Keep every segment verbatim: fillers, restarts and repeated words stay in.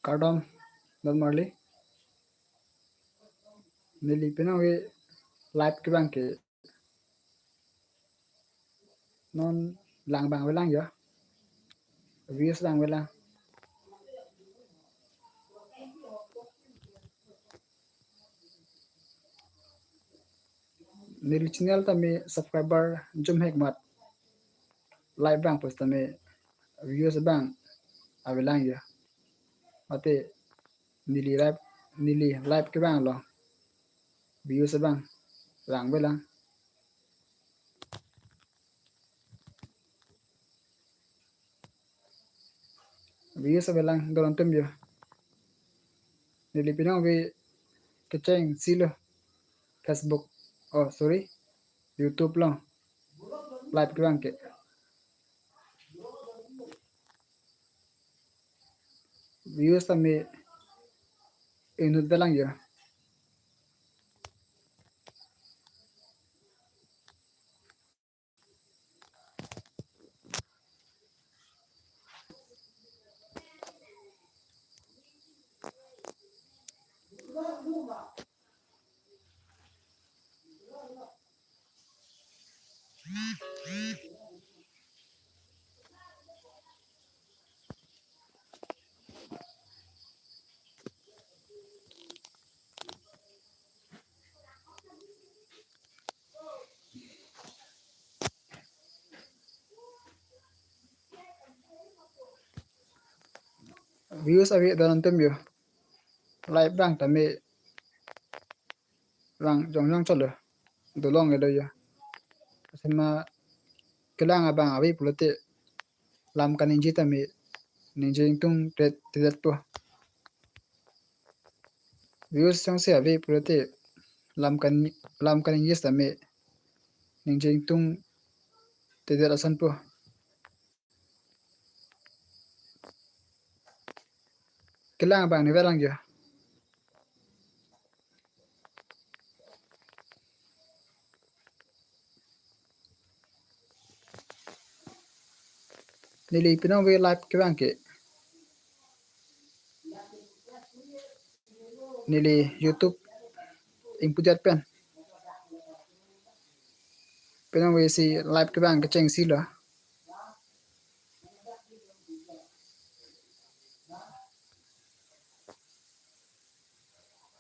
Kardom, don marli. Neli penang ke live kevang ke non lang abang avelang ya. Views lang avelang. Neli channel tame subscriber jumhek mat. Live abang pusitame views abang avelang ya. Mate neli live, neli live kevang lo. Views abang lang avelang. Views avelang don atum ya. Neli penang ave kecheng silo Facebook. Oh, sorry. YouTube along. Live kevang ke. Views tame inut avelang ya. Views ave don atum ya. Live abang tame vang jongjong chotlo. Dolong edo ya. Sema kelang abang ave pulote lam kaningje tame ningje ingtungte tedet po. Views jongsi ave pulote lam kan, lam kaningje tame ningje ingtungte tedet ason po. Kelang abang ni avelang ya. Neli penang ave live kevang ke. Neli YouTube ingpudet pen. Penang ave si live kevang kecheng silo.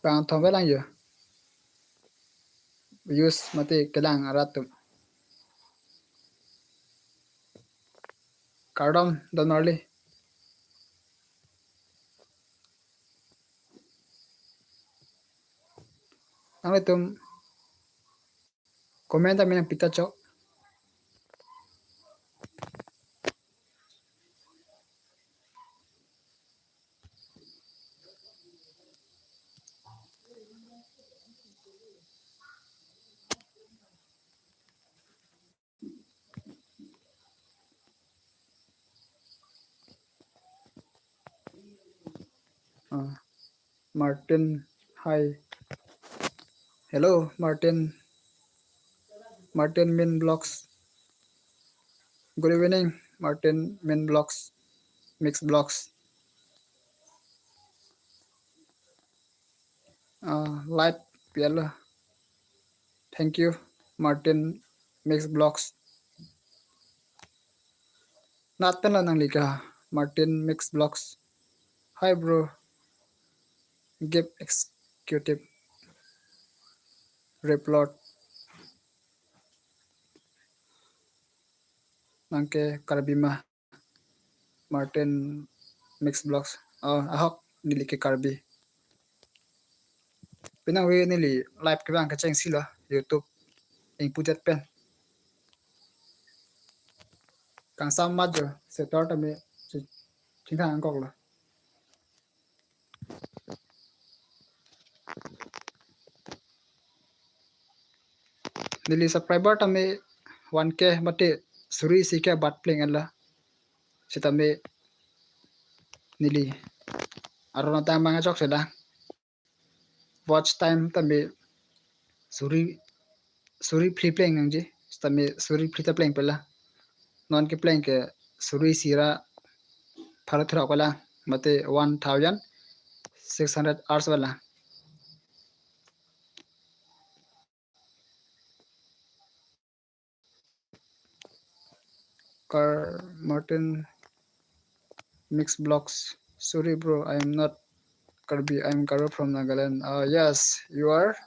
Bang thom avelang ya. Views mate kelang arat atum. Kardom don marli. Nanglitum comment tame nangpi ta chok. Ah, Martin, hi. Hello, Martin. Martin Min Vlogs. Good evening, Martin Min Vlogs, Mix Vlogs. Ah, live piala. Thank you, Martin Mix Vlogs. Nat pen la nangli ke, Martin Mix Vlogs. Hi, bro. Give executive report. Nang ke Karbi ma? Martin Mix Vlogs. Oh, ahok, neli ke Karbi. Penang ave neli live kevang kecheng silo YouTube ingpudet pen. Kangsam mat jo, setor tame chi-, chingthang angkok lo. Neli subscriber tame one K mate suri isi ke bat pleng ala. Sitame neli aron atang mang achok sela. Watch time tame suri, suri phli pleng nangji. Sitame suri phli ta pleng pela. Non kepleng ke suri isi ra pharo throk pela. Mate one thousand six hundred hours wala. Car Martin Mix Vlogs. Sorry, bro, I am not Karbi. I am Garo from Nagaland. Uh, yes, you are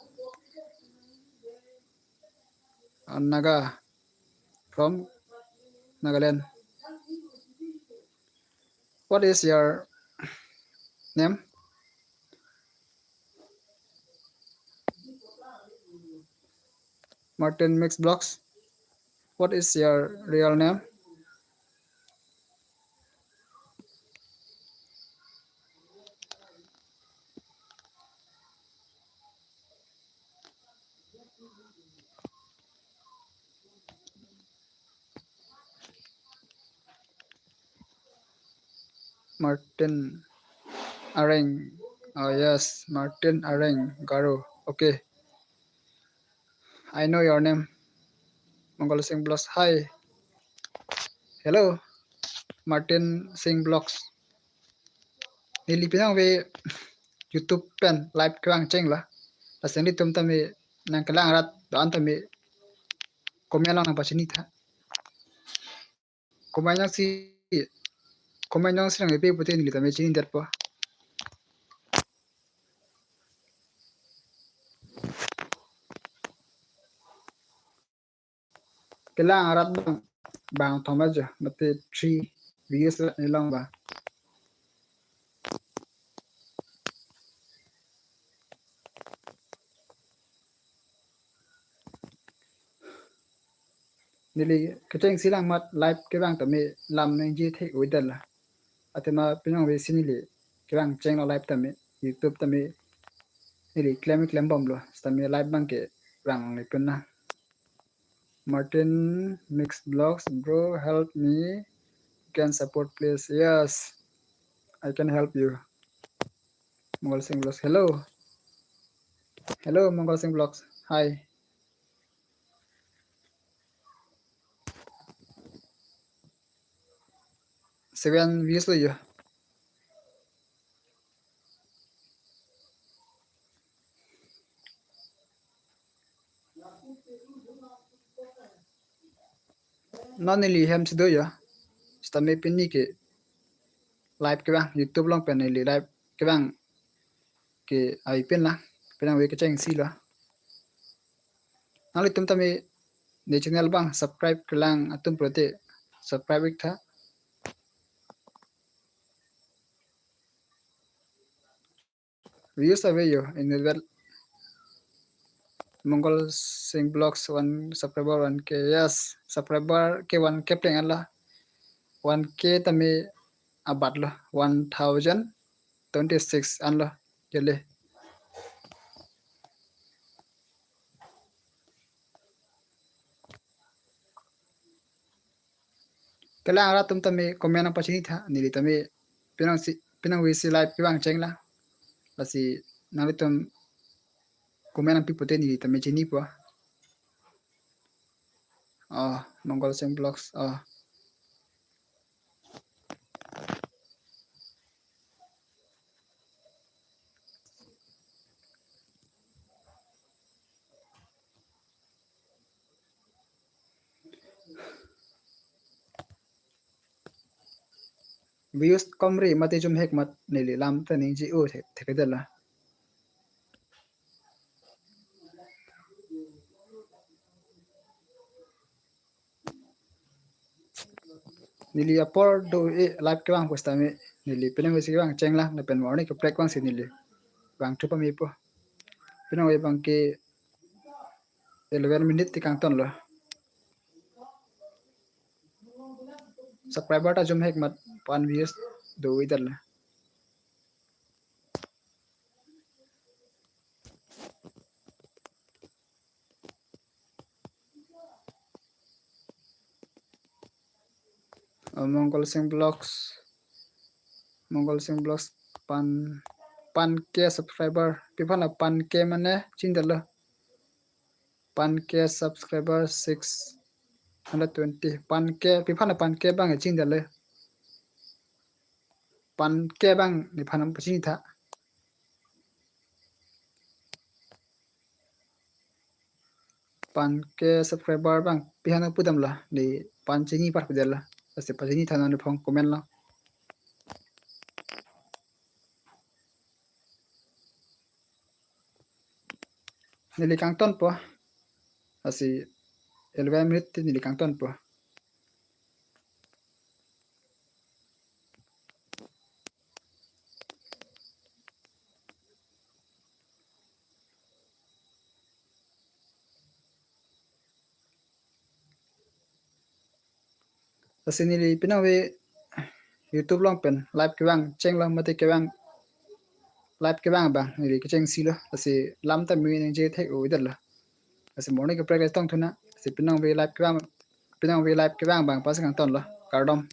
a Naga from Nagaland. What is your name? Martin Mix Vlogs. What is your real name? Martin Areng. Oh yes, Martin Areng, Garo. Okay. I know your name. Mongol Singh Vlogs. Hi. Hello. Martin Singh Vlogs. Neli pinangve YouTube pen live kevang cheng lo. Lasi nanglitum tame nangkelang arat do-an tame comment along nangpachini tha. Comment along si, comment along si nangpi pute neli tame chinidetpo. Kelang arat bang, bang thom ajo, mate three views la nilong ba. Neli kechengsi lang amat live kevang tame lam nangji thek-oi det la. Athema pinangve si neli kevang cheng lo live tame, YouTube tame neli klem klem bomlo, tame live bang kevang le pun na. Martin Mix Vlogs, bro, help me. You can support, please. Yes, I can help you. Mongol Singh Vlogs. Hello. Hello, Mongol Singh Vlogs. Hi. Seven views lo yo. Non neli hem si do yo. Sitame pini ke live kevang, YouTube along pen neli live kevang ke ai pen la, pinangve kechengsi lo. Nanglitum tame ne channel bang subscribe kelang atum pulote subscribe ik tha. Views ave yo in the well. Mongol Singh Vlogs one subscriber one K. Yes, subscriber ke one K pleng an la. One K tame abat lo, one thousand twenty-six an lo. Jele. Kelang arat atum tame comment nangpachini tha, neli tame pinangsi, pinangve si live kevang cheng la. Lasi nanglitum comment nangpi pute neli tame chinipo. Oh, Mongol Singh Vlogs. Oh. Views komri mate jum hek mat neli lam ta ningje-o thek, thekthedet la. Neli apor do-e live kevang pusitame neli pinangve si kevang cheng la, lapen morning keprek vangsi neli vang thupa mepo. Pinangve bang ke eleven minute ti kangton lo. Subscriber ta jum hek mat, one views do-e det la. Oh, Mongol Singh Vlogs. Mongol Singh Vlogs pan, pan K subscriber. Pi aphan la pan K mane chini det lo. Pan K subscriber six hundred twenty. Pan K, pi aphan la pan K bang chini det lo. Pan K bang nephan pachini tha. pan ke subscriber abang pihano pudamlo, ne pan chini par pudamlo. Lasi pachini than nangji aphan comment lo. Neli kangtonpo. Lasi eleven minute neli kangtonpo. Lasi neli penang ave YouTube along pen live kevang chenglo mate kevang live kevang abang neli kecheng silo. Lasi lam ta mi nangje thek-o-edetlo. Lasi morning ke practice tong thu nang. Lasi penang ave live kevang, penang ave live kevang abang pas kangtonlo. Kardom.